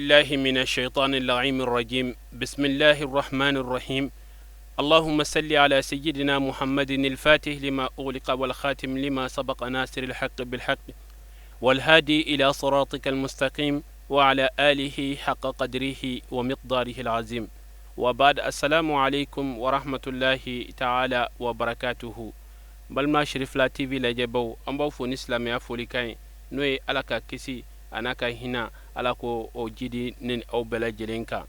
بالله من الشيطان اللعين الرجيم بسم الله الرحمن الرحيم اللهم صل على سيدنا محمد الفاتح لما أغلق والخاتم لما سبق ناصر الحق بالحق والهادي إلى صراطك المستقيم وعلى آله حق قدره ومقداره العظيم وبعد السلام عليكم ورحمة الله تعالى وبركاته balima Cherifla TV lajɛbaw an b'aw fo ni silamɛya folikan ye n'o ye ala ka kisi a n'a ka hinɛ ala ko o jidi ne ni aw bɛɛ lajɛlen kan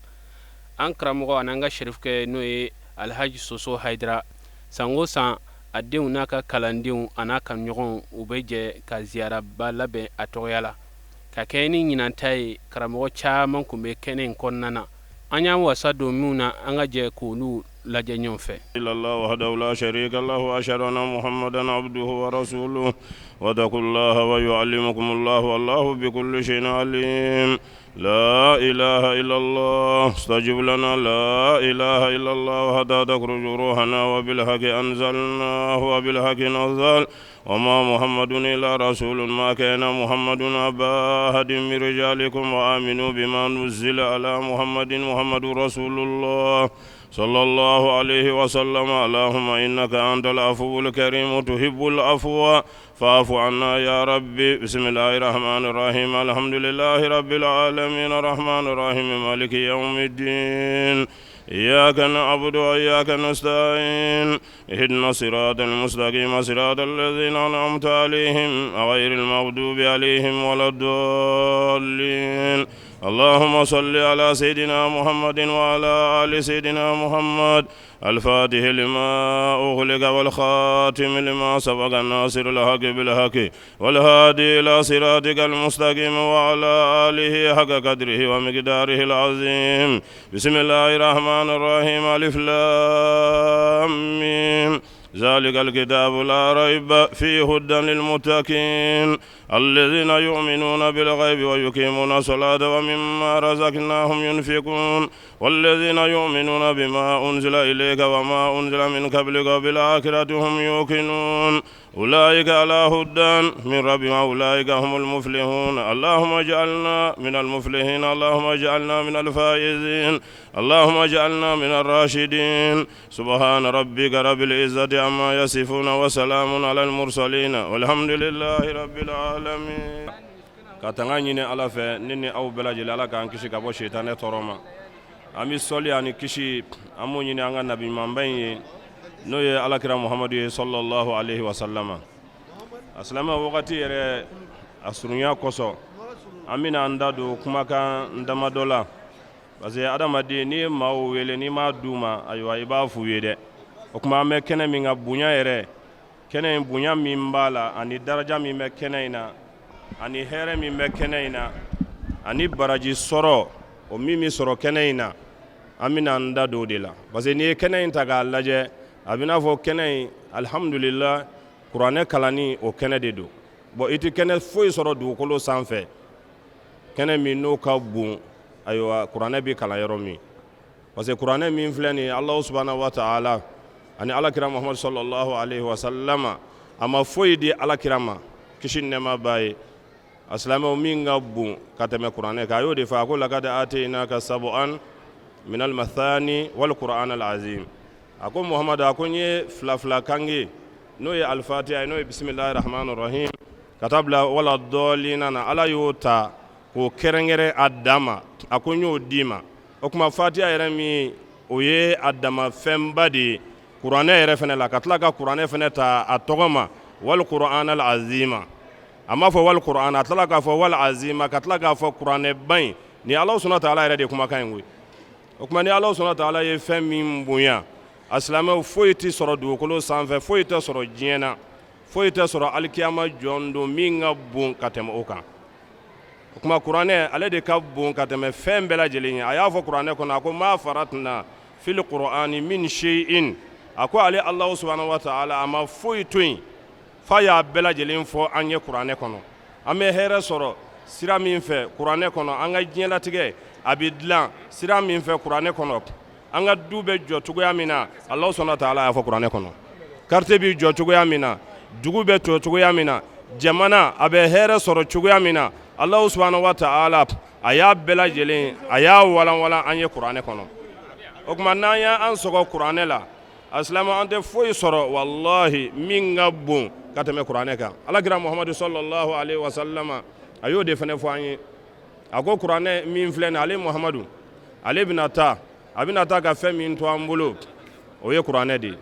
an karamɔgɔ ani an ka serifukɛ n'o ye alhaji soso hayidara san o san a denw n'a ka kalandenw a n'a ka ɲɔgɔnw u bɛ jɛ ka ziyaraba labɛn a tɔgɔya la ka kɛɲɛ ni ɲinan ta ye karamɔgɔ caman tun bɛ kɛnɛ in kɔnɔna na an y'an wasa don minnu na an ka jɛ k'olu lajɛ ɲɔgɔn fɛ وحده لا شريك له وأشهد أن محمدا عبده ورسوله واتقوا الله ويعلمكم الله والله بكل شيء عليم لا إله إلا الله استجب لنا لا إله إلا الله حتى تخرج روحنا وبالحق أنزلناه وبالحق نزل وما محمد إلا رسول ما كان محمد أبا أحد من رجالكم وآمنوا بما نزل على محمد محمد رسول الله صلى الله عليه وسلم اللهم إنك أنت العفو الكريم تحب العفو فاعف عنا يا ربي بسم الله الرحمن الرحيم الحمد لله رب العالمين الرحمن الرحيم مالك يوم الدين إياك نعبد وإياك نستعين اهدنا الصراط المستقيم صراط الذين أنعمت عليهم غير المغضوب عليهم ولا الضالين اللهم صل على سيدنا محمد وعلى آل سيدنا محمد الفاتح لما أغلق والخاتم لما سبق الناصر الحق بالحق والهادي إلى صراطك المستقيم وعلى آله حق قدره ومقداره العظيم بسم الله الرحمن الرحيم ألف لام ميم ذلك الكتاب لا ريب فيه هدى للمتقين الذين يؤمنون بالغيب ويقيمون الصلاة ومما رزقناهم ينفقون والذين يؤمنون بما أنزل إليك وما أنزل من قبلك وبالآخرة هم يوقنون أولئك على هدى من ربهم أولئك هم المفلحون اللهم اجعلنا من المفلحين اللهم اجعلنا من الفائزين اللهم اجعلنا من الراشدين سبحان ربك رب العزة عما يصفون وسلام على المرسلين والحمد لله رب العالمين ka tanga ɲini ala fɛ ne ni aw bɛɛ lajɛlen ala k'an kisi ka bɔ sitanɛ tɔɔrɔ ma an bɛ sɔli ani kisi an b'o ɲini an ka nabi ɲumanba in ye n'o ye alakira muhamadu ye sallallahu alaihi wasallama a silamɛ wagati yɛrɛ a surunya kosɔn an bɛna an da don kumakan damadɔ la parce que adamaden n'i ye maaw wele n'i m'a d'u ma ayiwa i b'a f'u ye dɛ o tuma an bɛ kɛnɛ min kan bonya yɛrɛ kɛnɛ in bonya min b'a la ani daraja min bɛ kɛnɛ in na ani hɛrɛ min bɛ kɛnɛ in na ani baraji sɔrɔ o min bɛ sɔrɔ kɛnɛ in na an bɛna an da don o de la parce que n'i ye kɛnɛ in ta k'a lajɛ a bɛ n'a fɔ kɛnɛ in alihamudulila kuranɛ kalanni o kɛnɛ de don bon i tɛ kɛnɛ foyi sɔrɔ dugukolo sanfɛ kɛnɛ min n'o ka bon ayiwa kuranɛ bɛ kalan yɔrɔ min parce que kuranɛ min filɛ nin ye Alahu subahana wa taala ani alakira Muhamadu sallallahu alaihi wa sallama a ma foyi di alakira ma kisi ni nɛɛma b'a ye a silamɛw min ka bon ka tɛmɛ kuranɛ kan a y'o de fɔ a ko lakad ateinaka sabu'an minal mathani wal qur'an al azim a ko Muhamadu a ko n ye fila fila kange n'o ye alifatiya ye n'o ye bisimilahi rahmani rahim ka taa bila wala dɔɔlina na ala y'o ta k'o kɛrɛnkɛrɛn a dan ma a ko n y'o d'i ma o tuma fatiya yɛrɛ min o ye a dama fɛnba de ye kuranɛ yɛrɛ fana la ka tila ka kuranɛ fana ta a tɔgɔ ma wal qur'an al azima a m'a fɔ wal qur'an a tilala k'a fɔ wal azima ka tila k'a fɔ kuranɛba in ni Ala subahana taala yɛrɛ de kumakan in koyi o tuma ni Ala subahana taala ye fɛn min bonya a silamɛw foyi tɛ sɔrɔ dugukolo sanfɛ foyi tɛ sɔrɔ diɲɛ na foyi tɛ sɔrɔ alikiyama jɔ don min ka bon ka tɛmɛ o kan o tuma kuranɛ ale de ka bon ka tɛmɛ fɛn bɛɛ lajɛlen ye a y'a fɔ kuranɛ kɔnɔ a ko ma faratna fil qur'ani min shay'in a ko ale Alahu subahana wa taala a ma foyi to yen f'a y'a bɛɛ lajɛlen fɔ an ye kuranɛ kɔnɔ an bɛ hɛrɛ sɔrɔ sira min fɛ kuranɛ kɔnɔ an ka diɲɛlatigɛ a bɛ dilan sira min fɛ kuranɛ kɔnɔ an ka du bɛ jɔ cogoya min na Alahu subahana wa taala y'a fɔ kuranɛ kɔnɔ quartier bɛ jɔ cogoya min na dugu bɛ jɔ cogoya min na jamana a bɛ hɛrɛ sɔrɔ cogoya min na Alahu subahana wa taala A y'a bɛɛ lajɛlen, a y'a walanwalan an ye kuranɛ kɔnɔ. O tuma n'an y'an sɔgɔ kuranɛ la, alisilamɛw, an tɛ foyi sɔrɔ walahi min ka bon ka tɛmɛ kuranɛ kan. Alakira Muhamadu sallallahu alaihi wasallam, a y'o de fana fɔ an ye. A ko kuranɛ min filɛ nin, ale Muhamadu, ale bɛna taa, a bɛna taa ka fɛn min to an bolo, o ye kuranɛ de ye.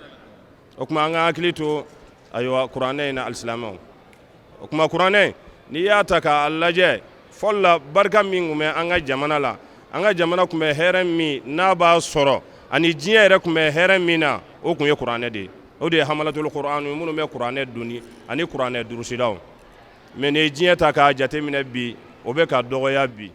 O tuma an ka hakili to, ayiwa, kuranɛ in na, alisilamɛw. O tuma kuranɛ, n'i y'a ta k'a lajɛ, fɔlɔ la barika min tun bɛ an ka jamana la, an ka jamana tun bɛ hɛrɛ min n'a b'a sɔrɔ, ani diɲɛ yɛrɛ tun bɛ hɛrɛ min na, o tun ye kuranɛ de ye. O de ye hamalatul kuran, minnu bɛ kuranɛ doni ani kuranɛ durusilaw. Mais n'i ye diɲɛ ta k'a jateminɛ bi, o bɛ ka dɔgɔya bi.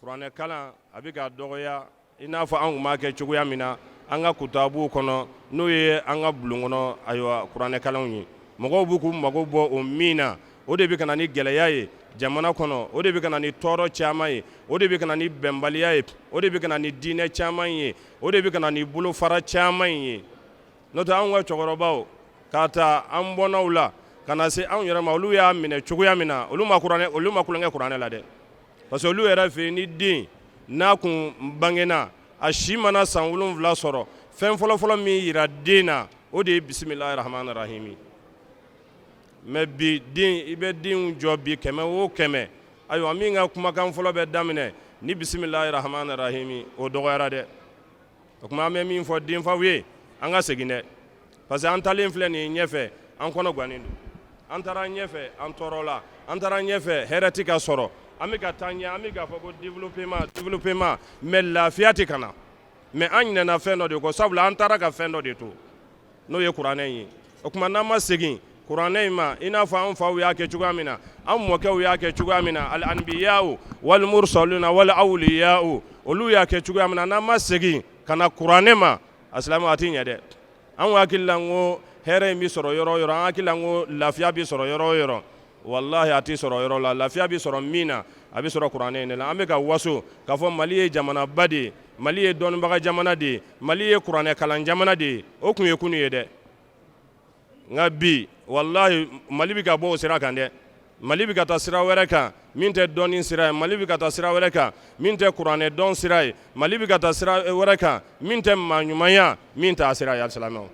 Kuranɛ kalan a bɛ ka dɔgɔya i n'a fɔ an tun b'a kɛ cogoya min na an ka kutabuw kɔnɔ, n'o ye an ka bulon kɔnɔ, ayiwa, kuranɛ kalanw ye. Mɔgɔw b'u k'u mago bɔ o min na, o de bɛ ka na ni gɛlɛya ye jamana kɔnɔ, o de bɛ ka na ni tɔɔrɔ caman ye, o de bɛ ka na ni bɛnbaliya ye, o de bɛ ka na ni diinɛ caman ye, o de bɛ ka na ni bolofara caman ye. N'o tɛ, anw ka cɛkɔrɔbaw, k'a ta an bɔnnaw la ka na se anw yɛrɛ ma, olu y'a minɛ cogoya min na, olu ma tulonkɛ kuranɛ la dɛ, parce que olu yɛrɛ fɛ yen, ni den n'a kun bangena, a si mana san 7 sɔrɔ, fɛn fɔlɔfɔlɔ min yira den na, o de ye bisimilahi rahmani rahimi. Mais bi den, i bɛ denw jɔ bi 100 o 100, ayiwa, min ka kumakan fɔlɔ bɛ daminɛ ni bisimilahi rahmani rahimi, o dɔgɔyara dɛ. O tuma an bɛ min fɔ denfaw ye, an ka segin dɛ, parce que an taalen filɛ nin ye ɲɛfɛ, an kɔnɔ gannen don. An taara ɲɛfɛ, an tɔɔrɔla. An taara ɲɛfɛ, hɛrɛ tɛ ka sɔrɔ. An bɛ ka taa ɲɛ, an bɛ k'a fɔ ko développement, développement, mais lafiya tɛ ka na. Mais an ɲinɛna fɛn dɔ de kɔ, sabula an taara ka fɛn dɔ de to, n'o ye kuranɛ in ye. O tuma n'an ma segin kuranɛ in ma i n'a fɔ an faw y'a kɛ cogoya min na, an mɔkɛw y'a kɛ cogoya min na, al anbiyaw wal mursaluna wal awliyaw, olu y'a kɛ cogoya min na, n'an ma segin ka na kuranɛ ma, a silamɛw, a tɛ ɲɛ dɛ. An hakili la ko hɛrɛ in bɛ sɔrɔ yɔrɔ o yɔrɔ, an hakili la ko lafiya bɛ sɔrɔ yɔrɔ o yɔrɔ, walahi a tɛ sɔrɔ yɔrɔ la. Lafiya bɛ sɔrɔ min na, a bɛ sɔrɔ kuranɛ in de la. An bɛ ka waso k'a fɔ Mali ye jamanaba de ye, Mali ye dɔnnibaga jamana de ye, Mali ye kuranɛ kalan jamana de ye. O tun ye kunun ye dɛ. Nka bi, walahi, Mali bɛ ka bɔ o sira kan dɛ. Mali bɛ ka taa sira wɛrɛ kan min tɛ dɔnni sira ye. Mali bɛ ka taa sira wɛrɛ kan min tɛ kuranɛ dɔn sira ye. Mali bɛ ka taa sira wɛrɛ kan min tɛ maa ɲumanya, min t'a sira ye, alisilamɛw.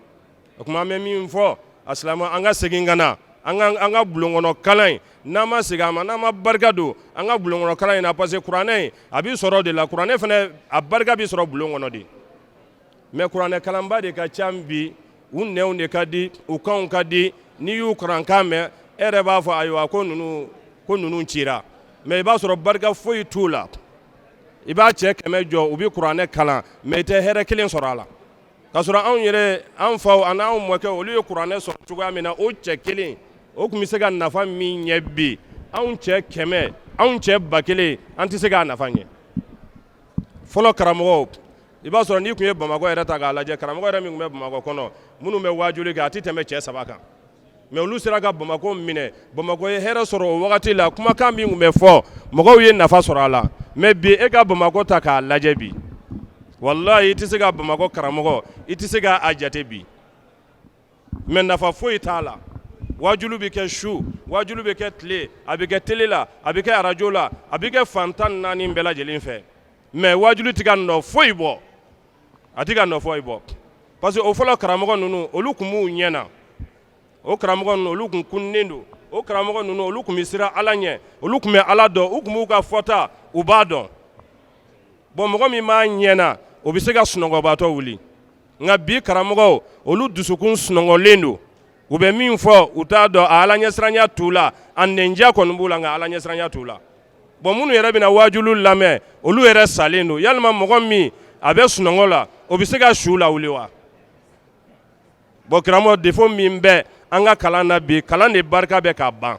O tuma an bɛ min fɔ a silamɛw, an ka segin ka na an ka bulonkɔnɔ kalan in. N'an ma segin a ma, n'an ma barika don an ka bulonkɔnɔ kalan in na, parce que kuranɛ in a bɛ sɔrɔ de la. Kuranɛ fana, a barika bɛ sɔrɔ bulon kɔnɔ de. Mais kuranɛ kalanba de ka ca bi. U nɛnw de ka di, u kanw ka di. N'i y'u karankan mɛn, e yɛrɛ b'a fɔ ayiwa ko ninnu cira. Mais i b'a sɔrɔ barika foyi t'u la. I b'a cɛ 100 jɔ, u bɛ kuranɛ kalan, mais i tɛ hɛrɛ kelen sɔrɔ a la. K'a sɔrɔ anw yɛrɛ, an faw ani anw mɔkɛ, olu ye kuranɛ sɔrɔ cogoya min na, o cɛ kelen o tun bɛ se ka nafa min ɲɛ bi, anw cɛ 100, anw cɛ 1000, an tɛ se k'a nafa ɲɛ. Fɔlɔ karamɔgɔw, i b'a sɔrɔ n'i tun ye Bamakɔ yɛrɛ ta k'a lajɛ, karamɔgɔ yɛrɛ min tun bɛ Bamakɔ kɔnɔ, minnu bɛ waajuli kɛ, a tɛ tɛmɛ cɛ 3 kan. Mais olu sera ka Bamakɔ minɛ. Bamakɔ ye hɛrɛ sɔrɔ o wagati la. Kumakan min tun bɛ fɔ, mɔgɔw ye nafa sɔrɔ a la. Mais bi, e ka Bamakɔ ta k'a lajɛ bi, walahi, i tɛ se ka Bamakɔ karamɔgɔ, i tɛ se k'a jate bi. Mais nafa foyi t'a la. Wajulu bɛ kɛ su, wajulu bɛ kɛ tile, a bɛ kɛ télé la, a bɛ kɛ arajo la, a bɛ kɛ fan 14 bɛɛ lajɛlen fɛ. Mais wajulu tɛ ka nɔ foyi bɔ, a tɛ ka nɔ foyi bɔ, parce que o fɔlɔ karamɔgɔ ninnu, olu tun b'u ɲɛ na. O karamɔgɔ ninnu, olu tun kunnen don. O karamɔgɔ ninnu, olu tun bɛ siran Ala ɲɛ, olu tun bɛ Ala dɔn, u tun b'u ka fɔta, u b'a dɔn. Bon, mɔgɔ min b'a ɲɛ na, o bɛ se ka sunɔgɔbaatɔ wuli. Nka bi karamɔgɔw, olu dusukun sunɔgɔlen don. U bɛ min fɔ, u t'a dɔn. A Ala ɲɛsiranya t'u la. A nɛnja kɔni b'u la, nka Ala ɲɛsiranya t'u la. Bon, minnu yɛrɛ bɛna waajulu lamɛn, olu yɛrɛ salen don. Yalima mɔgɔ min a bɛ sunɔgɔ la, o bɛ se ka su lawuli wa? Bon, karamɔgɔ, défaut min bɛ an ka kalan na bi, kalan de barika bɛ ka ban.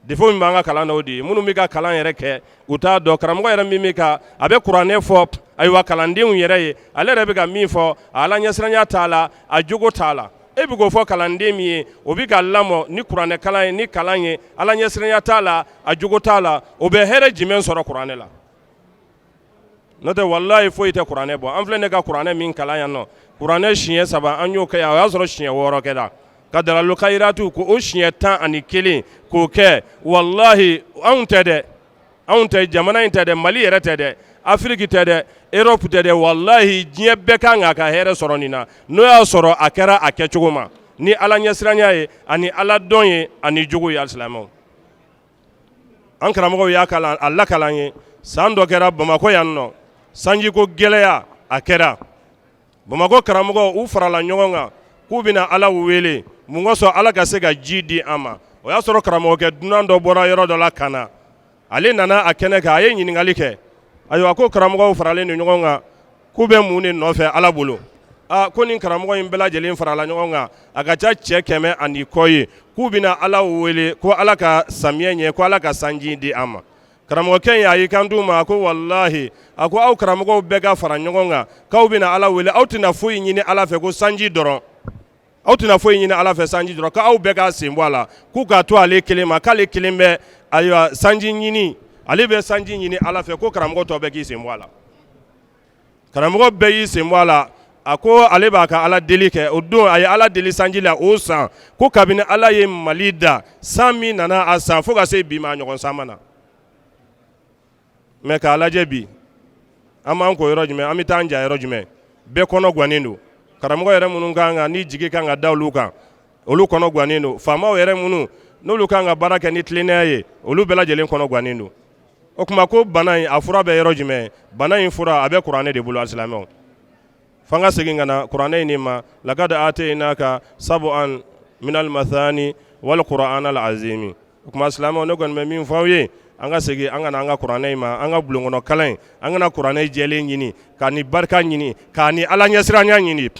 Défaut min b'an ka kalan na, o de ye minnu bɛ ka kalan yɛrɛ kɛ, u t'a dɔn. Karamɔgɔ yɛrɛ min bɛ ka a bɛ kuranɛ fɔ, ayiwa, kalandenw yɛrɛ ye, ale yɛrɛ bɛ ka min fɔ, a Ala ɲɛsiranya t'a la, a jogo t'a la. E bɛ k'o fɔ kalanden min ye, o bɛ ka lamɔ ni kuranɛ kalan ye, ni kalan ye, Ala ɲɛsiranya t'a la, a jogo t'a la, o bɛ hɛrɛ jumɛn sɔrɔ kuranɛ la? N'o tɛ, walayi, foyi tɛ kuranɛ bɔ. An filɛ ne ka kuranɛ min kalan yan nɔ, kuranɛ siɲɛ 3 an y'o kɛ yan. O y'a sɔrɔ siɲɛ 6 kɛra ka dalalu kayiratu ko o siɲɛ 11 k'o kɛ. Walahi, anw tɛ dɛ. Anw tɛ jamana in tɛ dɛ, Mali yɛrɛ tɛ dɛ, Afiriki tɛ dɛ, Europe tɛ dɛ, walahi diɲɛ bɛɛ kan k'a ka hɛrɛ sɔrɔ nin na, n'o y'a sɔrɔ a kɛra a kɛcogo ma ni Ala ɲɛsiranya ye ani Ala dɔn ye ani jogo ye. Alisilamɛw, an karamɔgɔw y'a kalan a lakalan ye. San dɔ kɛra Bamakɔ yan nɔ, sanjiko gɛlɛya a kɛra Bamakɔ. Karamɔgɔ u farala ɲɔgɔn kan k'u bɛna Ala wele mun kosɔn Ala ka se ka ji di an ma. O y'a sɔrɔ karamɔgɔkɛ dunan dɔ bɔra yɔrɔ dɔ la ka na. Ale nana a kɛnɛ kan, a ye ɲininkali kɛ. Ayiwa, ko karamɔgɔw faralen don ɲɔgɔn kan k'u bɛ mun de nɔfɛ Ala bolo? Aa, ko nin karamɔgɔ in bɛɛ lajɛlen farala ɲɔgɔn kan, a ka ca cɛ 100 ni kɔ ye, k'u bɛna Ala wele ko Ala ka samiyɛ ɲɛ, ko Ala ka sanji di an ma. Karamɔgɔkɛ in a y'i kanto u ma ko walahi, a ko aw karamɔgɔw bɛɛ ka fara ɲɔgɔn kan k'aw bɛna Ala wele, aw tɛna foyi ɲini Ala fɛ ko sanji dɔrɔn, aw tɛna foyi ɲini Ala fɛ sanji dɔrɔn, k'aw bɛɛ k'a sen bɔ a la, k'u k'a to ale kelen ma, k'ale kelen bɛ ayiwa sanji ɲini, ale bɛ sanji ɲini Ala fɛ, ko karamɔgɔ tɔ bɛɛ k'i sen bɔ a la. Karamɔgɔ bɛɛ y'i sen bɔ a la. A ko ale b'a ka Ala deli kɛ. O don a ye Ala deli sanji la. O san ko kabini Ala ye Mali da, san min nana a san fo ka se bi ma, a ɲɔgɔn san ma na. Mais k'a lajɛ bi, an b'an ko yɔrɔ jumɛn? An bɛ taa an ja yɔrɔ jumɛn? Bɛɛ kɔnɔ gannen don. Karamɔgɔ yɛrɛ minnu kan kan ni jigi kan ka da olu kan, olu kɔnɔ gannen don. Faamaw yɛrɛ minnu n'olu kan ka baara kɛ ni tilennenya ye, olu bɛɛ lajɛlen kɔnɔ gannen don. O tuma ko bana in a fura bɛ yɔrɔ jumɛn? Bana in fura a bɛ kuranɛ de bolo. Alisilamɛw, f'an ka segin ka na kuranɛ in de ma. Lakad atainaka sabu'an minal mathani wal qur'an al azimi. O tuma silamɛw, ne kɔni bɛ min fɔ aw ye, an ka segin an ka na an ka kuranɛ in ma, an ka bulonkɔnɔ kalan in, an ka na kuranɛ jɛlen ɲini k'a ni barika ɲini, k'a ni Ala ɲɛsiranya ɲini.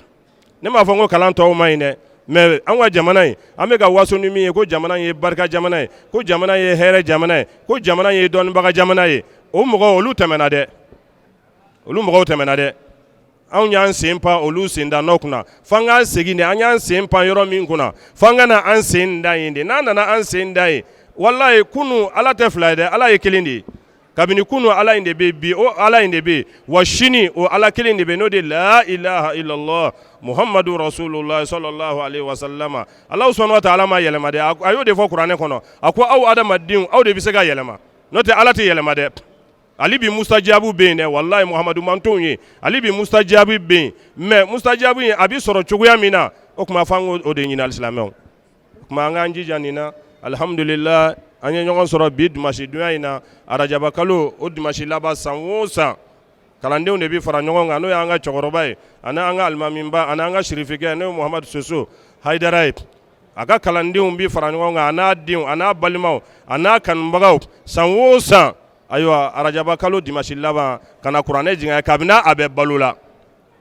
Ne m'a fɔ ko kalan tɔw ma ɲi dɛ, mais an ka jamana in, an bɛ ka waso ni min ye ko jamana in ye barika jamana ye, ko jamana ye hɛrɛ jamana ye, ko jamana ye dɔnnibaga jamana ye, o mɔgɔw olu tɛmɛna dɛ, olu mɔgɔw tɛmɛna dɛ. Anw y'an sen pan olu senda nɔ kunna, f'an k'an segin de. An y'an sen pan yɔrɔ min kunna, f'an ka na an sen da yen de. N'an nana an sen da yen, walayi, kunu Ala tɛ fila ye dɛ, Ala ye kelen de ye. Kabini kunu Ala in de bɛ, bi o Ala in de bɛ, wa sini o Ala kelen de bɛ, n'o de la ilaha illallah muhammadu rasulullah sallallahu alaihi wasallam. Ala subhanahu wa ta'ala ma yɛlɛma dɛ. A y'o de fɔ kuranɛ kɔnɔ. A ko aw adamadenw, aw de bɛ se ka yɛlɛma, n'o tɛ Ala tɛ yɛlɛma dɛ. Ale bi mustajabu bɛ yen dɛ, walayi, Muhamadu mantonw ye, ale bi mustajabu bɛ yen. Mais mustajabu in a bɛ sɔrɔ cogoya min na, o tuma f'an k'o de ɲini. Alisilamɛw, o tuma an k'an jija nin na. Alihamudulila, an ye ɲɔgɔn sɔrɔ bi dimanche donya in na, arajaba kalo o dimanche laban. San o san, kalandenw de bɛ fara ɲɔgɔn kan, n'o y'an ka cɛkɔrɔba ye ani an ka alimamiba ani an ka sirifikɛ, n'o ye Muhamadu Soso Hayidara ye. A ka kalandenw bɛ fara ɲɔgɔn kan, a n'a denw, a n'a balimaw, a n'a kanubagaw, san o san, ayiwa, arajaba kalo dimanche laban, ka na kuranɛ jigin kabini a bɛ balo la.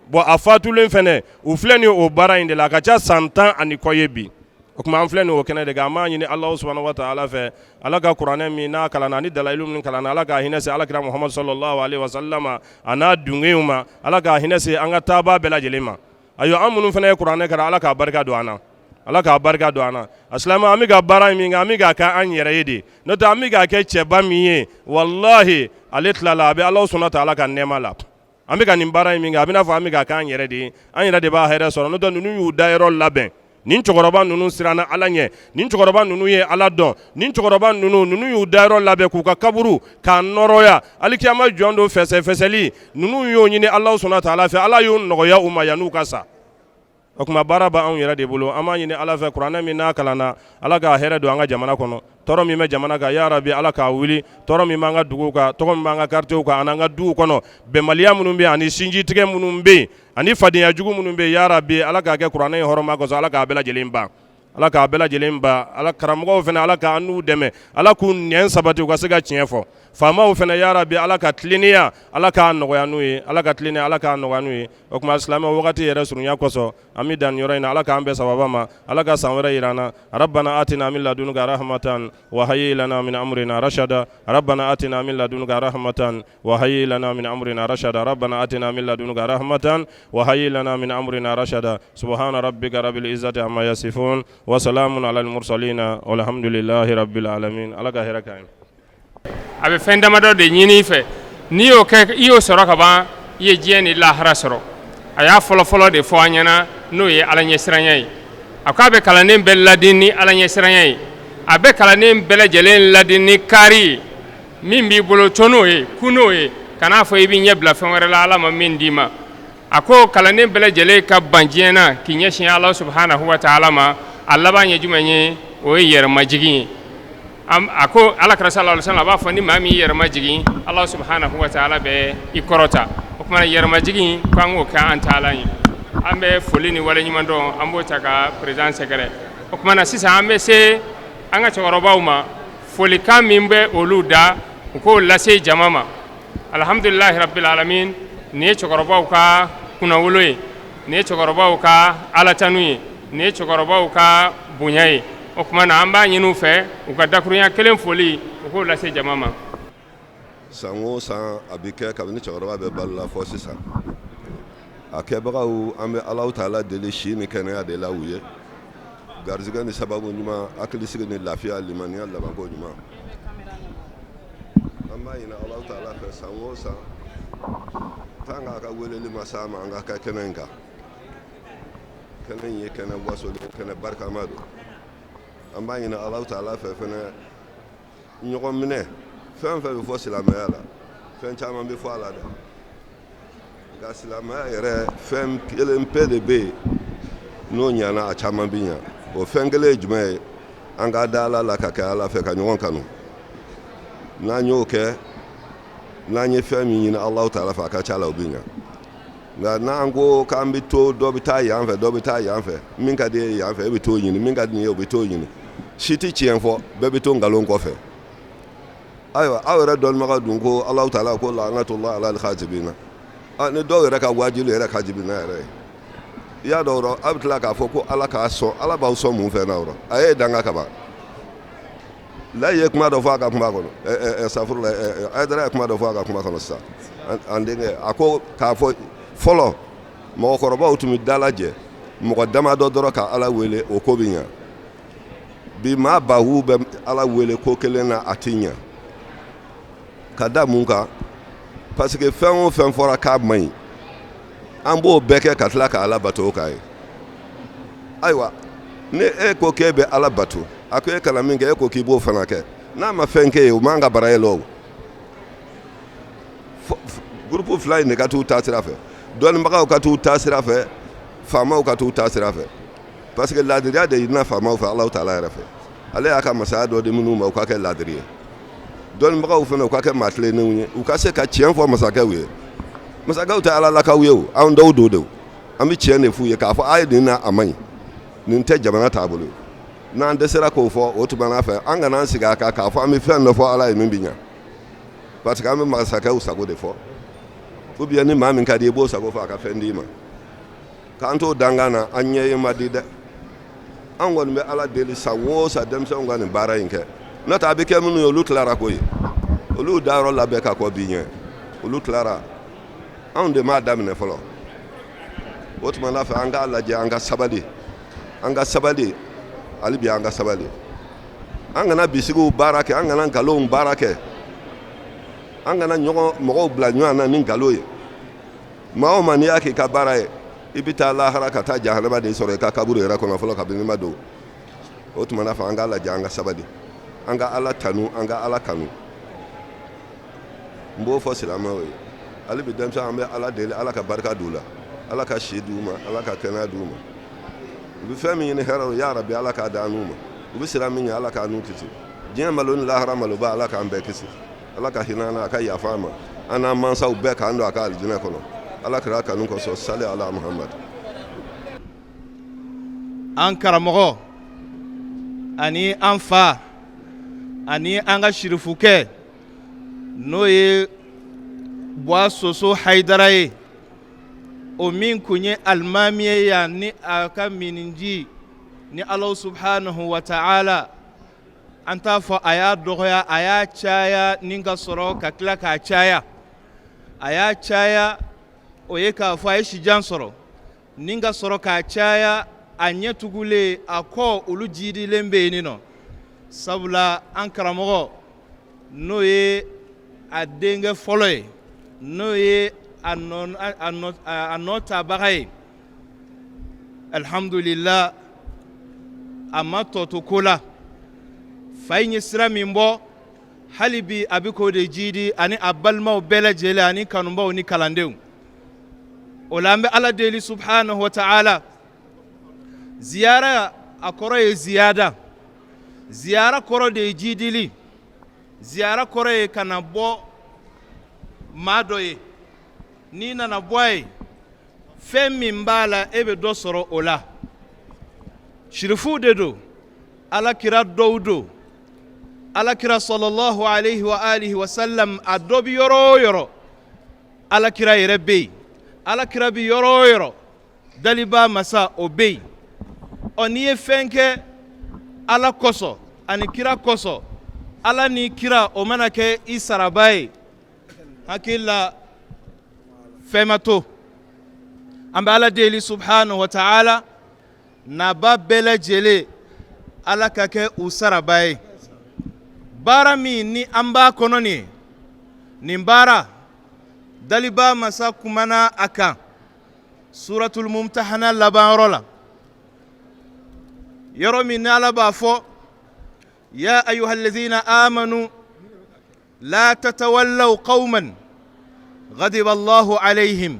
Bon, a fatulen fɛnɛ, u filɛ nin o baara in de la, a ka ca san 10 ani kɔ ye bi. O tuma an filɛ nin o kɛnɛ de kan. An b'a ɲini Alahu subahana wa taala fɛ, Ala ka kuranɛ min n'a kalanna ani dalayilu min kalanna, Ala ka hinɛ se Alakira Muhamadu sallallahu alaihi wasallam a n'a dungew ma, Ala ka hinɛ se an ka taabaa bɛɛ lajɛlen ma. Ayiwa, an minnu fana ye kuranɛ kalan, Ala k'a barika don an na, Ala k'a barika don an na. A silamɛ, an bɛ ka baara min kɛ, an bɛ k'a kɛ an yɛrɛ ye de, n'o tɛ an bɛ k'a kɛ cɛba min ye, walahi, ale tilala, a bɛ Alahu subahana wa taala ka nɛɛma la. An bɛ ka nin baara in min kɛ, a bɛ n'a fɔ an bɛ k'a k'an yɛrɛ de ye, an yɛrɛ de b'a hɛrɛ sɔrɔ, n'o tɛ ninnu y'u da yɔrɔ labɛn. Nin cɛkɔrɔba ninnu siranna Ala ɲɛ, nin cɛkɔrɔba ninnu ye Ala dɔn, nin cɛkɔrɔba ninnu y'u da yɔrɔ labɛn k'u ka kaburu k'a nɔrɔya. Alikiyama jɔn don fɛsɛfɛsɛli, ninnu y'o ɲini Alahu subahana wa taala fɛ, Ala y'o nɔgɔya u ma yan'u ka sa. O tuma baara b'anw yɛrɛ de bolo. An b'a ɲini Ala fɛ, kuranɛ min n'a kalanna, Ala k'a hɛrɛ don an ka jamana kɔnɔ. Tɔɔrɔ min bɛ jamana kan, ya rabi, Ala k'a wuli. Tɔɔrɔ min b'an ka duguw kan, tɔgɔ min b'an ka quartiers kan ani an ka duw kɔnɔ, bɛnbaliya minnu bɛ yen ani sinjitigɛ minnu bɛ yen ani fadenya jugu minnu bɛ yen, ya rabi, Ala k'a kɛ kuranɛ in hɔrɔma kosɔn, Ala k'a bɛɛ lajɛlen ban, Ala k'a bɛɛ lajɛlen ban. Ala karamɔgɔw fana, Ala k'an n'u dɛmɛ, Ala k'u nɛn sabati u ka se ka tiɲɛ fɔ. Faamaw fana, ya rabi, Ala ka tilennenya, Ala k'a nɔgɔya n'u ye, Ala ka tilennenya, Ala k'a nɔgɔya n'u ye. O tuma silamɛ, wagati yɛrɛ surunya kosɔn, an bɛ dan yɔrɔ in na. Ala k'an bɛɛ sababa ma, Ala ka san wɛrɛ jira an na. Rabbana atina min ladunka rahmatan wa hayyi lana min amrina rashada. Rabbana atina min ladunka rahmatan wa hayyi lana min amrina rashada. Rabbana atina min ladunka rahmatan wa hayyi lana min amrina rashada. Subhana rabbika rabbil izzati amma yasifun wa salamun alal mursalina walhamdulillahi rabbil alamin. Ala ka hɛrɛ k'an ye. A bɛ fɛn damadɔ de ɲini i fɛ, n'i y'o kɛ, i y'o sɔrɔ ka ban, i ye diɲɛ ni lahara sɔrɔ. A y'a fɔlɔfɔlɔ de fɔ an ɲɛna, n'o ye Ala ɲɛsiranya ye. A k'a bɛ kalanden bɛɛ ladi ni Ala ɲɛsiranya ye, a bɛ kalanden bɛɛ lajɛlen ladi ni kaari ye. Min b'i bolo, to n'o ye, kun n'o ye, kan'a fɔ i b'i ɲɛ bila fɛn wɛrɛ la Ala ma min d'i ma. A ko kalanden bɛɛ lajɛlen ka ban diɲɛ na k'i ɲɛsin Ala subhanahu wa taala ma. A laban ye jumɛn ye? O ye yɛrɛmajigin ye. A ko Ala kira sallallahu alaihi wasallam a b'a fɔ, ni maa min yɛrɛ majigin, Ala subhanahu wa taala bɛ i kɔrɔta. O tuma yɛrɛmajigin, ko an k'o kɛ an taalan ye. An bɛ foli ni waleɲumandɔn, an b'o ta ka président sɛgɛrɛ. O tuma na sisan, an bɛ se an ka cɛkɔrɔbaw ma. Folikan min bɛ olu da, u k'o lase jama ma. Alhamdulilahi rabbil alamin. Nin ye cɛkɔrɔbaw ka kunnawolo ye, nin ye cɛkɔrɔbaw ka alatanu ye, nin ye cɛkɔrɔbaw ka bonya ye. O tuma na, an b'a ɲini u fɛ, u ka dakurunya kelen foli, u k'o lase jama ma. San o san a bɛ kɛ, kabini cɛkɔrɔba bɛ balo la fɔ sisan. A kɛbagaw, an bɛ Alahu taala deli si ni kɛnɛya de la u ye, garijɛgɛ ni sababu ɲuman, hakilisigi ni lafiya, limaniya labanko ɲuman. An b'a ɲini Alahu taala fɛ, san o san, tant qu'a ka weleli ma s'a ma, an ka kɛ kɛnɛ in kan. Kɛnɛ in ye kɛnɛ wasolen, kɛnɛ barikama don. An b'a ɲini Alahu taala fɛ fɛnɛ, ɲɔgɔn minɛ, fɛn fɛn bɛ fɔ silamɛya la, fɛn caman bɛ fɔ a la dɛ, nka silamɛya yɛrɛ, fɛn kelen pe de bɛ yen, n'o ɲana, a caman bɛ ɲa. O fɛn kelen ye jumɛn ye? An ka da Ala la, ka kɛ Ala fɛ, ka ɲɔgɔn kanu. N'an y'o kɛ, n'an ye fɛn min ɲini Alahu taala fɛ, a ka ca la, o bɛ ɲa. Nka n'an ko k'an bɛ to, dɔ bɛ taa yan fɛ, dɔ bɛ taa yan fɛ, min ka di e ye yan fɛ, e bɛ t'o ɲini, min ka di nin ye, o bɛ t'o ɲini, si tɛ tiɲɛ fɔ, bɛɛ bɛ to nkalon kɔfɛ. Ayiwa, aw yɛrɛ dɔnnibaga dun ko Alahu taala ko laanatulahi alal kazibina. Ni dɔw yɛrɛ ka waajuli yɛrɛ kazibina yɛrɛ ye, i y'a dɔn o, aw bɛ tila k'a fɔ ko Ala k'a sɔn. Ala b'aw sɔn mun fɛn na? O a ye danga kaban. Layi ye kuma dɔ fɔ a ka kuma kɔnɔ, safurula, Hayidara ye kuma dɔ fɔ a ka kuma kɔnɔ sisan, an denkɛ. A ko k'a fɔ fɔlɔ, mɔgɔkɔrɔbaw tun bɛ dalajɛ, mɔgɔ damadɔ dɔrɔn ka Ala wele, o ko bɛ ɲɛ. Bi, maa bawu bɛ Ala wele ko kelen na, a tɛ ɲɛ. Ka da mun kan? Parce que fɛn o fɛn fɔra k'a man ɲi, an b'o bɛɛ kɛ ka tila ka Ala bato o kan ye. Ayiwa, ni e ko k'e bɛ Ala bato, a ko e kana min kɛ, e ko k'i b'o fana kɛ, n'a ma fɛn kɛ ye, o man ka bara ye o. Groupe fila in de ka t'u ta sira fɛ: dɔnnibagaw ka t'u ta sira fɛ, faamaw ka t'u ta sira fɛ. Parce que laadiriya de ɲinina faamaw fɛ Alahu taala yɛrɛ fɛ. Ale y'a ka masaya dɔ di minnu ma, u ka kɛ laadiri ye. Dɔnnibagaw fana, u ka kɛ maa tilennenw ye, u ka se ka tiɲɛ fɔ masakɛw ye. Masakɛw tɛ Ala lakaw ye o, anw dɔw don de. An bɛ tiɲɛ de f'u ye k'a fɔ a ye nin na, a man ɲi, nin tɛ jamana taabolo ye. N'an dɛsɛra k'o fɔ, o tuma n'a fɛ, an kana an sigi a kan k'a fɔ an bɛ fɛn dɔ fɔ Ala ye min bɛ ɲɛ, parce que an bɛ masakɛw sago de fɔ, ou bien ni maa min ka di i b'o sago fɔ, a ka fɛn d'i ma. K'an t'o dankan na, an ɲɛ ye man di dɛ. An kɔni bɛ Ala deli, san o san, denmisɛnw ka nin baara in kɛ. N'o tɛ, a bɛ kɛ minnu ye, olu tilara ko ye, olu dayɔrɔ labɛn ka kɔ bi ɲɛ, olu tilara. Anw de m'a daminɛ fɔlɔ. O tuma n'a fɛ, an k'a lajɛ, an ka sabali, an ka sabali hali bi, an ka sabali. An kana bisigiw baara kɛ, an kana nkalonw baara kɛ, an kana ɲɔgɔn mɔgɔw bila ɲɔgɔn na ni nkalon ye. Maa o maa, n'i y'a k'i ka baara ye, i bɛ taa lahara ka taa jahanama de sɔrɔ i ka kaburu yɛrɛ kɔnɔ fɔlɔ, kabini ma don. O tuma n'a fɛ, an k'a lajɛ, an ka sabali, an ka Ala tanu, an ka Ala kanu. N b'o fɔ silamɛw ye hali bi. Denmisɛn, an bɛ Ala deli, Ala ka barika d'u la, Ala ka si d'u ma, Ala ka kɛnɛya d'u ma. U bɛ fɛn min ɲini hɛrɛ, ya rabi, Ala k'a d'an n'u ma. U bɛ siran min ɲɛ, Ala k'a n'u kisi. Diɲɛ malo ni lahara maloba, Ala k'an bɛɛ kisi. Ala ka hinɛ an na, a ka yafa an ma, an n'an mansaw bɛɛ, k'an don a ka alijinɛ kɔnɔ, Ala kira kanu kosɔn. Sali ala Muhamad. An karamɔgɔ ani an fa ani an ka sirifukɛ, n'o ye Buwa Soso Hayidara ye, o min kun ye alimami ye yan ni a ka miniji ni Ala subhanahu wa ta'ala, an t'a fɔ a y'a dɔgɔya, a y'a caya ni ka sɔrɔ ka tila k'a caya. A y'a caya, o ye k'a fɔ a ye sijan sɔrɔ ni ka sɔrɔ k'a caya. A ɲɛ tugulen a kɔ, olu jidilen bɛ yen nɔ, sabula an karamɔgɔ, n'o ye a denkɛ fɔlɔ ye, n'o ye a nɔ tabaga ye, alihamdulila, a ma tɔ to ko la. Fa in ye sira min bɔ Hali bi a bɛ k'o de jidi ani a balimaw bɛɛ lajɛlen ani kanubaw ni kalandenw. O la an bɛ Ala deli subhanahu wa ta'ala, ziyara a kɔrɔ ye ziyada, ziyara kɔrɔ de ye jidili, ziyara kɔrɔ ye ka na bɔ maa dɔ ye. N'i nana bɔ a ye, fɛn min b'a la e bɛ dɔ sɔrɔ o la. Sirifuw de don, Ala kira dɔw don, Ala kira sallallahu alayhi wa alihi wa sallam a dɔ bɛ yɔrɔ o yɔrɔ, Ala kira yɛrɛ bɛ yen, Ala kira bɛ yɔrɔ o yɔrɔ, daliba masa o bɛ yen. Ɔ n'i ye fɛn kɛ Ala kosɔn ani kira kosɔn, Ala ni kira o mana kɛ i saraba ye, hakili la fɛn ma to. An bɛ Ala deli subhanahu wa ta'ala, naba bɛɛ lajɛlen Ala ka kɛ u saraba ye. Baara min ni an b'a kɔnɔ nin ye, nin baara daliba masa kumana a kan suratul mumtahana labanyɔrɔ la, yɔrɔ min ni Ala b'a fɔ ya ayyuhallazina amanu la tatawallaw qauman ghadiba Allahu alayhim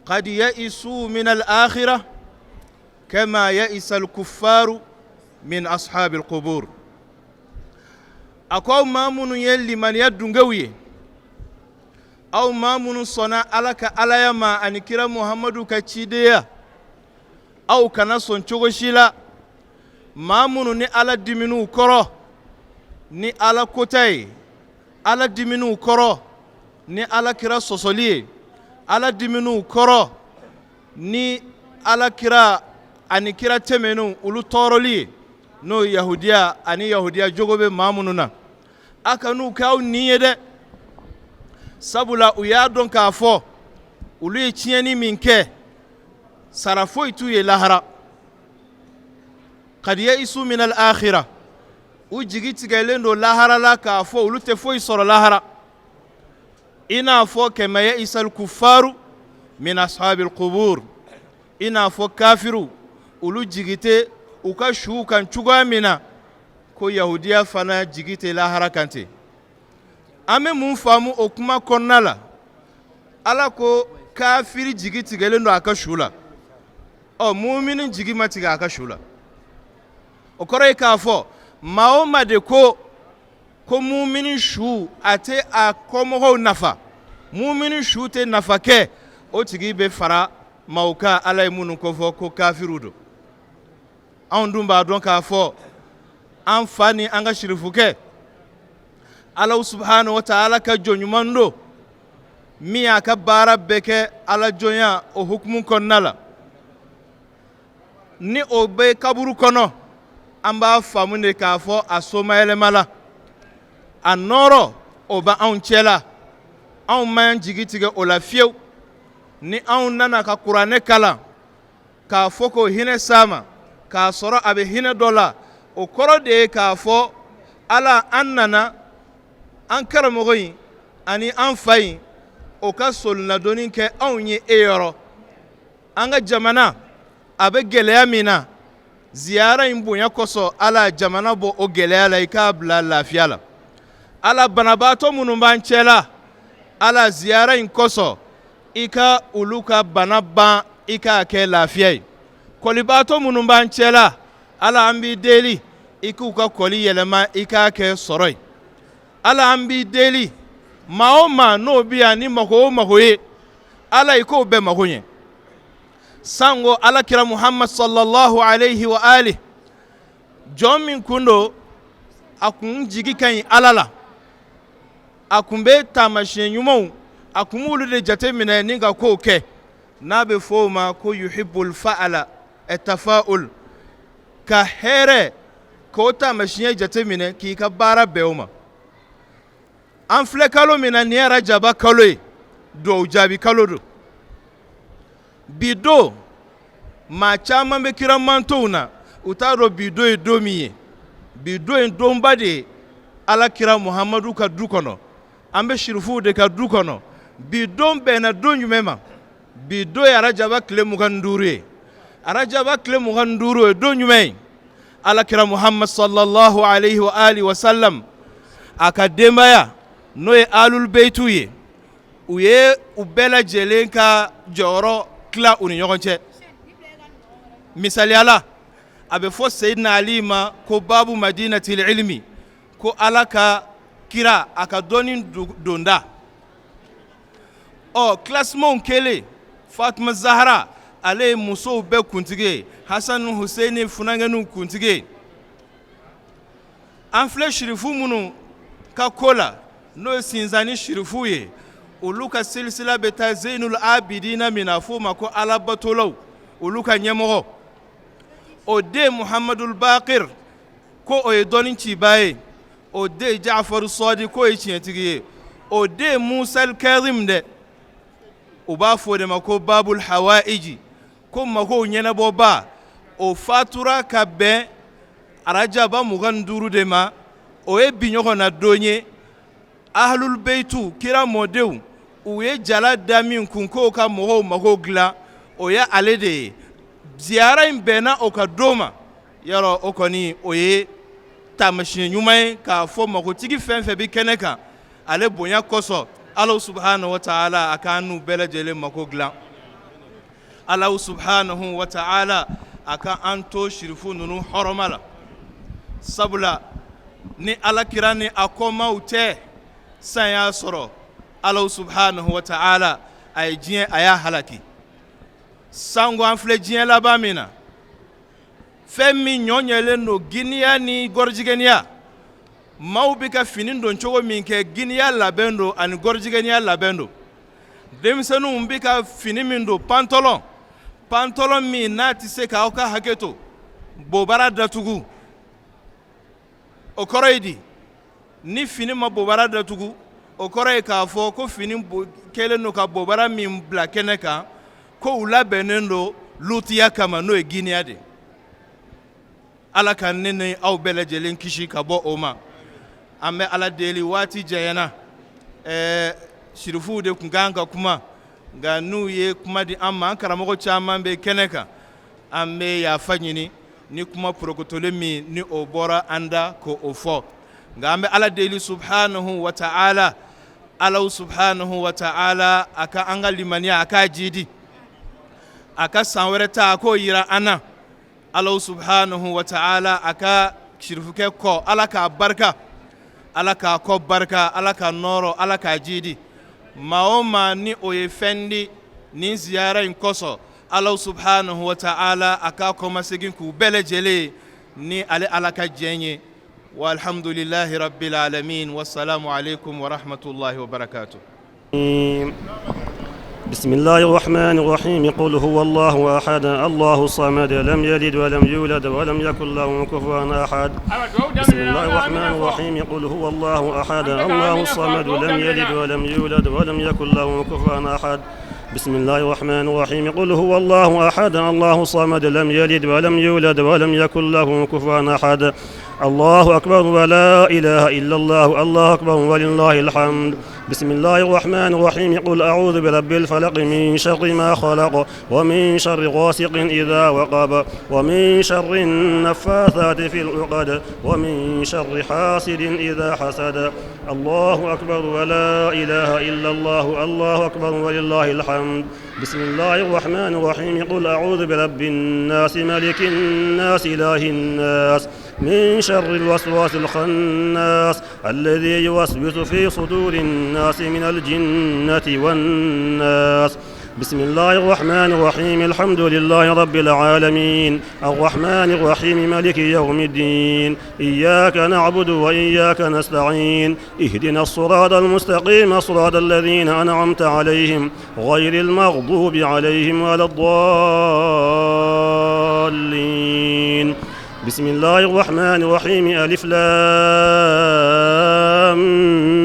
qad ya'isu min al-akhirah kama ya'isa al-kuffaru min ashabil qubur. A ko aw maa minnu ye limaniya dungew ye, aw maa minnu sɔnna Ala ka alaya ma ani kira Muhamadu ka cidenya, aw kana sɔn cogo si la maa minnu ni Ala dimin'u kɔrɔ ni Ala kota ye, Ala dimin'u kɔrɔ ni Ala kira sɔsɔli ye, Ala dimin'u kɔrɔ ni Ala kira ani kira tɛmɛnenw olu tɔɔrɔli ye, n'o ye yahudiya ani yahudiya jogo bɛ maa minnu na, a kan'u kɛ aw ni ye dɛ. Sabula u y'a dɔn k'a fɔ olu ye tiɲɛni min kɛ, sara foyi t'u ye lahara. Qad ya'isu min al-akhirah, u jigi tigɛlen don lahara la k'a fɔ olu tɛ foyi sɔrɔ lahara, i n'a fɔ kama ya'isa al-kuffaru min ashabil qubur, i n'a fɔ kafiru olu jigi tɛ u ka suw kan cogoya min na, ko yahudiya fana jigi tɛ lahara kan ten. An bɛ mun faamu o kuma kɔnɔna la? Ala ko kafiri jigi tigɛlen don a ka su la, ɔ mumini jigi ma tigɛ a ka su la. O kɔrɔ ye k'a fɔ maa o maa de ko ko mumini su a tɛ a kɔmɔgɔw nafa, mumini su tɛ nafa kɛ, o tigi bɛ fara maaw kan Ala ye minnu kofɔ ko kafiriw don. Anw dun b'a dɔn k'a fɔ an fa ni an ka sirifukɛ Ala subhanahu wa ta'ala ka jɔn ɲuman don min y'a ka baara bɛɛ kɛ ala jɔnya o hukumu kɔnɔna la. Ni o bɛ kaburu kɔnɔ, an b'a faamu de k'a fɔ a somayɛlɛma la, a nɔɔrɔ o bɛ anw cɛ la, anw m'an jigi tigɛ o la fiyewu. Ni anw nana ka kuranɛ kalan k'a fɔ ko hinɛ s'a ma, k'a sɔrɔ a bɛ hinɛ dɔ la, o kɔrɔ de ye k'a fɔ Ala an nana an karamɔgɔ in ani an fa in o ka solinadonni kɛ anw ye e yɔrɔ. An ka jamana a bɛ gɛlɛya min na, ziyara in bonya kosɔn Ala jamana bɔ o gɛlɛya la, i k'a bila lafiya la. Ala banabaatɔ minnu b'an cɛ la, Ala ziyara in kosɔn i ka olu ka bana ban, i k'a kɛ lafiya ye. Kɔlibaatɔ minnu b'an cɛ la, Ala an b'i deli i k'u ka kɔli yɛlɛma, i k'a kɛ sɔrɔ ye. Ala an b'i deli maa o maa n'o bɛ yan ni mako o mako ye, Ala i k'o bɛɛ mako ɲɛ. Sango Ala kira Muhammad sallallahu alayhi wa ali, jɔn min kun don a kun jigi ka ɲi Ala la, a kun bɛ taamasiyɛn ɲumanw a kun b'olu de jate minɛ ni ka kow kɛ, n'a bɛ fɔ o ma ko yuhibbul fa'ala tafa'ul, ka hɛrɛ k'o taamasiyɛn jate minɛ k'i ka baara bɛn o ma. An filɛ kalo min na nin ye arajaba kalo ye, duwawu jaabi kalo don. Bi don maa caman bɛ kira mantonw na, u t'a dɔn bi don ye don min ye. Bi don ye donba de ye Ala kira Muhamadu ka du kɔnɔ, an bɛ sirifuw de ka du kɔnɔ. Bi don bɛnna don jumɛn ma? Bi don ye arajaba tile 25 ye. Arajaba tile 25 o ye don jumɛn ye? Ala kira Muhamadu sallallahu alayhi wa alihi wa sallam A ka denbaya n'o ye alul beytu ye, u ye u bɛɛ lajɛlen ka jɔyɔrɔ tila u ni ɲɔgɔn cɛ. Misaliya la, a bɛ fɔ Seyidina Ali ma ko babu madinatil ilmi, ko Ala ka kira a ka dɔnni donda. Ɔ classement kɛlen, Fatuma Zahara ale ye musow bɛɛ kuntigi ye, Hasan Hussein funankɛninw kuntigi ye. An filɛ sirifu minnu ka ko la, n'o ye Sinzani sirifu ye, olu ka silisila bɛ taa Zeyinul Abidina min na, a f'o ma ko alabatolaw, olu ka ɲɛmɔgɔ, o den Muhamadul Bakir, ko o ye dɔnni ciba ye, o den Jafaru Sɔdi, k'o ye tiɲɛtigi ye, o den Musal Kazim dɛ, u b'a fɔ o de ma ko Babul Hawaiji, ko magow ɲɛnabɔba, o fatura ka bɛn arajaba 25 de ma, o ye bi ɲɔgɔn na don ye. Ahlul beytu, kira mɔdenw, u ye jala da min kun k'o ka mɔgɔw mago dilan, o ye ale de ye. Ziyara in bɛnna o ka don ma. Yɔrɔ o kɔni o ye taamasiyɛn ɲuman ye k'a fɔ magotigi fɛn fɛn bɛ kɛnɛ kan, ale bonya kosɔn, Ala subhanahu wa taala a k'an n'u bɛɛ lajɛlen mako dilan. Ala subhanahu wa taala a ka an to sirifu ninnu hɔrɔma la, sabula ni ala kira ni a kɔmaw tɛ, san y'a sɔrɔ Ala subhanahu wa taala a ye diɲɛ a y'a halaki. Sango an filɛ diɲɛ laban min na, fɛn min ɲɔ ɲɛlen don giniya ni gɔrɔjigɛniya, maaw bɛ ka fini don cogo min kɛ, giniya labɛn don ani gɔrɔjigɛniya labɛn don. Denmisɛnninw bɛ ka fini min don, pantɔlɔn pantɔlɔn min n'a tɛ se k'aw ka hakɛ to bobara datugu, o kɔrɔ ye di? Ni fini ma bobara datugu, o kɔrɔ ye k'a fɔ ko fini kɛlen don ka bobara min bila kɛnɛ kan, ko u labɛnnen don lutiya kama, n'o ye giniya de. Ala ka ne ni aw bɛɛ lajɛlen kisi ka bɔ o ma. An bɛ Ala deli, waati janyana, ɛɛ sirifuw de tun kan ka kuma, nka n'u ye kuma di an ma, an karamɔgɔ caman bɛ kɛnɛ kan, an bɛ yafa ɲini ni kuma porokotolen min ni o bɔra an da ko o fɔ. Nka an bɛ Ala deli subhanahu wa ta'ala, Ala subhanahu wa ta'ala a ka an ka limaniya a k'a jidi, a ka san wɛrɛ ta a k'o yira an na. Ala subhanahu wa ta'ala a ka sirifukɛ kɔ, Ala k'a barika, Ala k'a kɔ barika, Ala ka nɔɔrɔ, Ala k'a jidi. Maa o maa ni o ye fɛn di nin ziyara in kosɔn, Ala subhanahu wa ta'ala a k'a kɔmasegin k'u bɛɛ lajɛlen ni ale Ala ka jɛn ye. Walhamdulillahi rabbil alamin, wassalamu alaikum wa rahmatullahi wa barakatuh. بسم الله الرحمن الرحيم قل هو الله أحد الله الصمد لم يلد ولم يولد ولم يكن له كفوا أحد بسم الله الرحمن الرحيم قل هو الله أحد الله الصمد لم يلد ولم يولد ولم يكن له كفوا أحد بسم الله الرحمن الرحيم قل هو الله أحد الله الصمد لم يلد ولم يولد ولم يكن له كفوا أحد الله أكبر ولا إله إلا الله الله أكبر ولله الحمد بسم الله الرحمن الرحيم قل أعوذ برب الفلق من شر ما خلق ومن شر غاسق إذا وقب ومن شر النفاثات في العقد ومن شر حاسد إذا حسد الله أكبر ولا إله إلا الله الله أكبر ولله الحمد بسم الله الرحمن الرحيم قل أعوذ برب الناس ملك الناس إله الناس من شر الوسواس الخناس الذي يوسوس في صدور الناس من الجنة والناس بسم الله الرحمن الرحيم الحمد لله رب العالمين الرحمن الرحيم مالك يوم الدين إياك نعبد وإياك نستعين اهدنا الصراط المستقيم صراط الذين أنعمت عليهم غير المغضوب عليهم ولا الضالين بسم الله الرحمن الرحيم ألف لام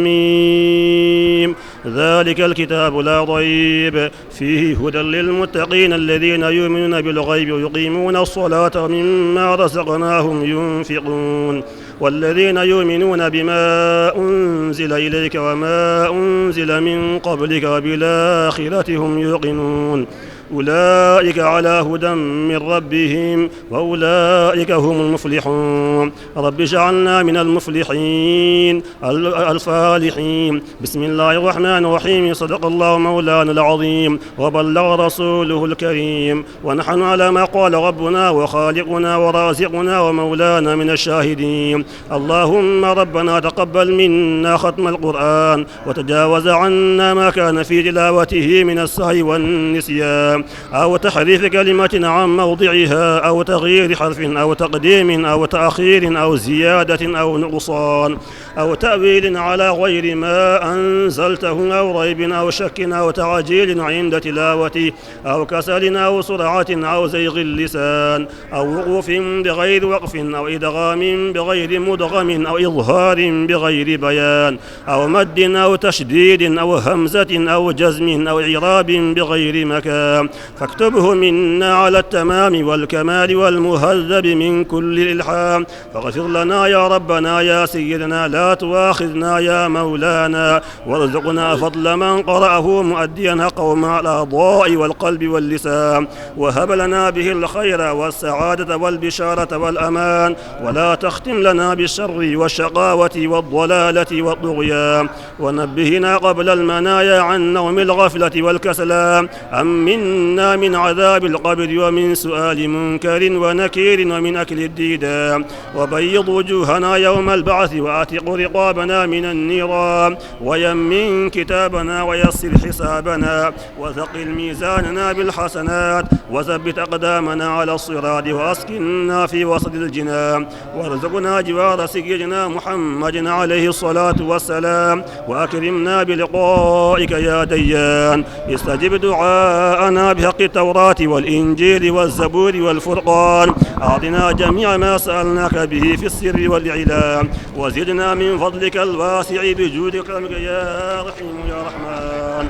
ميم ذلك الكتاب لا ريب فيه هدى للمتقين الذين يؤمنون بالغيب ويقيمون الصلاة ومما رزقناهم ينفقون والذين يؤمنون بما أنزل إليك وما أنزل من قبلك وبالآخرة هم يوقنون أولئك على هدى من ربهم وأولئك هم المفلحون. رب اجعلنا من المفلحين الفالحين. بسم الله الرحمن الرحيم. صدق الله مولانا العظيم وبلغ رسوله الكريم، ونحن على ما قال ربنا وخالقنا ورازقنا ومولانا من الشاهدين. اللهم ربنا تقبل منا ختم القرآن وتجاوز عنا ما كان في تلاوته من السهو والنسيان أو تحريف كلمة عن موضعها أو تغيير حرف أو تقديم أو تأخير أو زيادة أو نقصان أو تأويل على غير ما أنزلته أو ريب أو شك أو تعجيل عند تلاوته أو كسل أو سرعة أو زيغ اللسان أو وقوف بغير وقف أو إدغام بغير مدغم أو إظهار بغير بيان أو مد أو تشديد أو همزة أو جزم أو إعراب بغير مكان. فاكتبه منا على التمام والكمال والمهذب من كل الإلحام. فاغفر لنا يا ربنا يا سيدنا، لا تؤاخذنا يا مولانا، وارزقنا فضل من قرأه مؤديا حقه مع الأعضاء والقلب واللسان، وهب لنا به الخير والسعادة والبشارة والأمان، ولا تختم لنا بالشر والشقاوة والضلالة والطغيان، ونبهنا قبل المنايا عن نوم الغفلة والكسلان، أمنا من عذاب القبر ومن سؤال منكر ونكير ومن أكل الديدان، وبيض وجوهنا يوم البعث، وأعتق رقابنا من النيران، ويمن كتابنا ويسر حسابنا، وثقل ميزاننا بالحسنات، وثبت أقدامنا على الصراط، وأسكننا في وسط الجنان، وارزقنا جوار سيدنا محمد عليه الصلاة والسلام، وأكرمنا بلقائك يا ديان. استجب دعاءنا بحق التوراة والإنجيل والزبور والفرقان، أعطنا جميع ما سألناك به في السر والإعلان، وزدنا من فضلك الواسع بجودك وكرمك يا رحيم يا رحمن.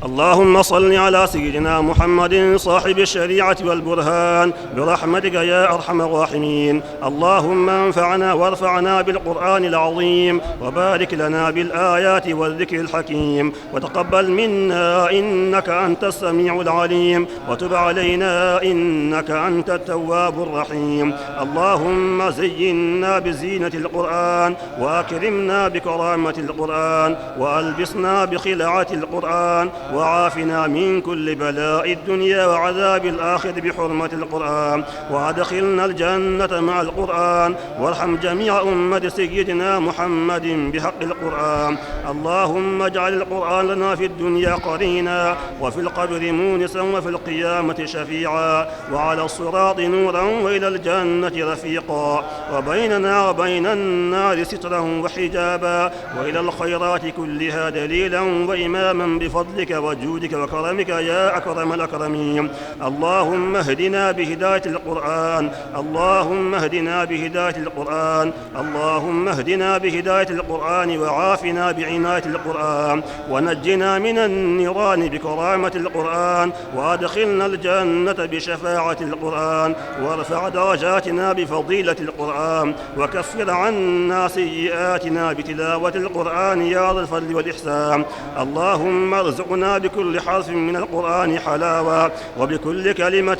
اللهم صل على سيدنا محمد صاحب الشريعة والبرهان برحمتك يا أرحم الراحمين. اللهم انفعنا وارفعنا بالقرآن العظيم، وبارك لنا بالآيات والذكر الحكيم، وتقبل منا إنك أنت السميع العليم، وتب علينا إنك أنت التواب الرحيم. اللهم زينا بزينة القرآن، وأكرمنا بكرامة القرآن، وألبسنا بخلعة القرآن، وعافنا من كل بلاء الدنيا وعذاب الآخرة بحرمة القرآن، وأدخلنا الجنة مع القرآن، وارحم جميع أمة سيدنا محمد بحق القرآن. اللهم اجعل القرآن لنا في الدنيا قرينا، وفي القبر مونسا، وفي القيامة شفيعا، وعلى الصراط نورا، وإلى الجنة رفيقا، وبيننا وبين النار سترا وحجابا، وإلى الخيرات كلها دليلا وإماما بفضلك وجودك وكرمك يا أكرم الأكرمين. اللهم اهدنا بهداية القرآن، اللهم اهدنا بهداية القرآن، اللهم اهدنا بهداية القرآن، وعافنا بعناية القرآن، ونجنا من النيران بكرامة القرآن، وأدخلنا الجنة بشفاعة القرآن، وارفع درجاتنا بفضيلة القرآن، وكفر عنا سيئاتنا بتلاوة القرآن يا ذا الفضل والإحسان. اللهم ارزقنا بكل حرف من القرآن حلاوة، وبكل كلمة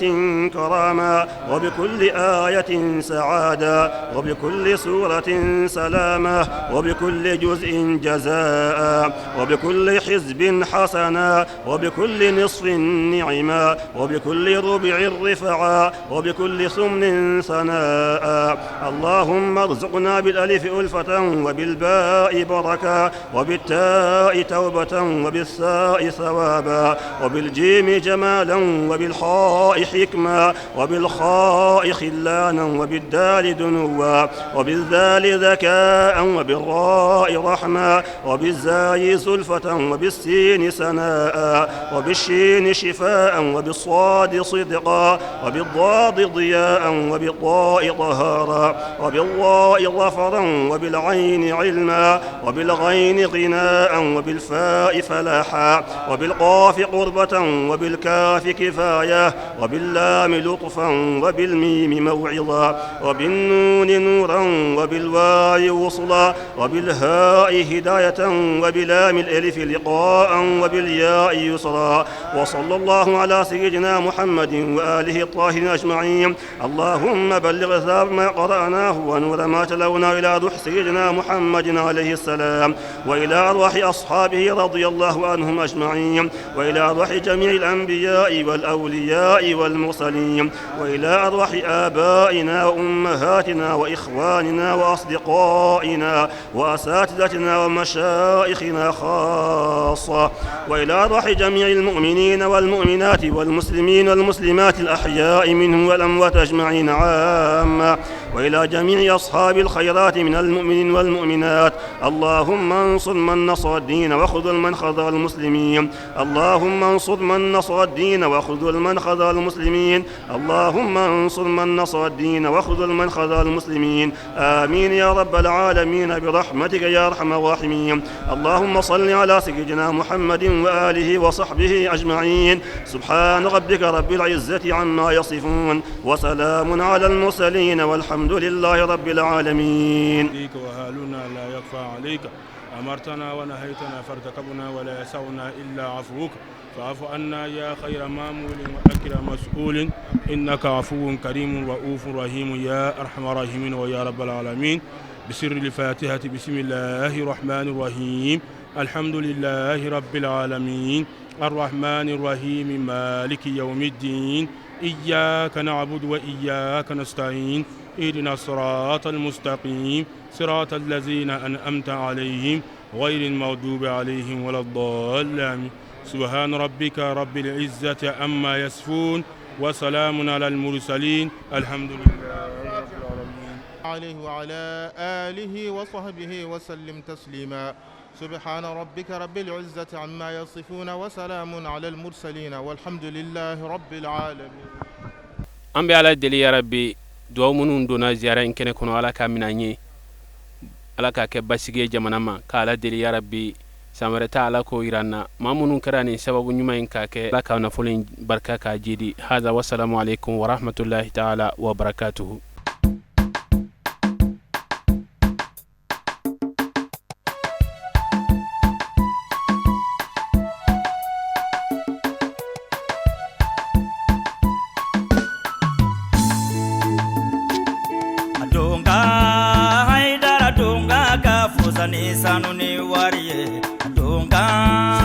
كرامة، وبكل آية سعادة، وبكل سورة سلامة، وبكل جزء جزاء، وبكل حزب حسنة، وبكل نصف نعمة، وبكل ربع رفعا، وبكل ثمن ثناء. اللهم ارزقنا بالألف ألفة، وبالباء بركة، وبالتاء توبة، وبالثاء ثوابا، وبالجيم جمالا، وبالحاء حكما، وبالخاء خلانا، وبالدال دنوا، وبالذال ذكاء، وبالراء رحمة، وبالزاي زلفة، وبالسين سناء، وبالشين شفاء، وبالصاد صدقا، وبالضاد ضياء، وبالطاء طهارا، وبالراء ظفرا، وبالعين علما، وبالغين غناء، وبالفاء فلاحا، وبالقاف قربة، وبالكاف كفاية، وباللام لطفا، وبالميم موعظة، وبالنون نورا، وبالواو وصلا، وبالهاء هداية، وبلام الألف لقاء، وبالياء يسرا. وصلى الله على سيدنا محمد وآله الطاهرين أجمعين. اللهم بلغ ثواب ما قرأناه ونور ما تلونا إلى روح سيدنا محمد عليه السلام، وإلى أرواح أصحابه رضي الله عنهم أجمعين، وإلى أرواح جميع الأنبياء والأولياء والمرسلين، وإلى أرواح آبائنا وأمهاتنا وإخواننا وأصدقائنا وأساتذتنا ومشايخنا خاصة، وإلى أرواح جميع المؤمنين والمؤمنات والمسلمين والمسلمات الأحياء منهم والأموات أجمعين عامة، وإلى جميع أصحاب الخيرات من المؤمنين والمؤمنات. اللهم انصر من نصر الدين وخذل من خذل المسلمين. اللهم انصر من نصر الدين وخذل من خذل المسلمين. اللهم انصر من نصر الدين وخذل من خذل المسلمين. آمين يا رب العالمين برحمتك يا أرحم الراحمين. اللهم صل على سيدنا محمد وآله وصحبه أجمعين. سبحان ربك رب العزة عما يصفون، وسلام على المرسلين، والحمد لله رب العالمين. وهالنا لا يخفى عليك، أمرتنا ونهيتنا فارتكبنا ولا يسعنا إلا عفوك، فاعف عنا يا خير مامول وأكرم مسؤول، إنك عفو كريم رؤوف رحيم يا أرحم الراحمين ويا رب العالمين. بسر الفاتحة. بسم الله الرحمن الرحيم. الحمد لله رب العالمين، الرحمن الرحيم، مالك يوم الدين، إياك نعبد وإياك نستعين، اهدنا الصراط المستقيم، صراط الذين أنعمت عليهم غير المغضوب عليهم ولا الضالين. سبحان ربك رب العزة عما يصفون، وسلام على المرسلين، الحمد لله رب العالمين. عليه وعلى آله وصحبه وسلم تسليما. سبحان ربك رب العزة عما يصفون، وسلام على المرسلين، والحمد لله رب العالمين. An bɛ Ala deli, ya Rabbi, duwawu minnu donna ziyara in kɛnɛ kɔnɔ, Ala k'a minɛ an ye, Ala k'a kɛ basigi ye jamana ma. Ka Ala deli, ya Rabbi, san wɛrɛ ta, Ala k'o yira an na. Maa minnu kɛra nin sababu ɲuman in k'a kɛ, Ala ka nafolo in barika k'a jidi. Haza wasalamu alaikum warahmatullahi taala wa barakatuhu. Donga Haidara, donga ka fusa ni sanu ni wari ye, donga.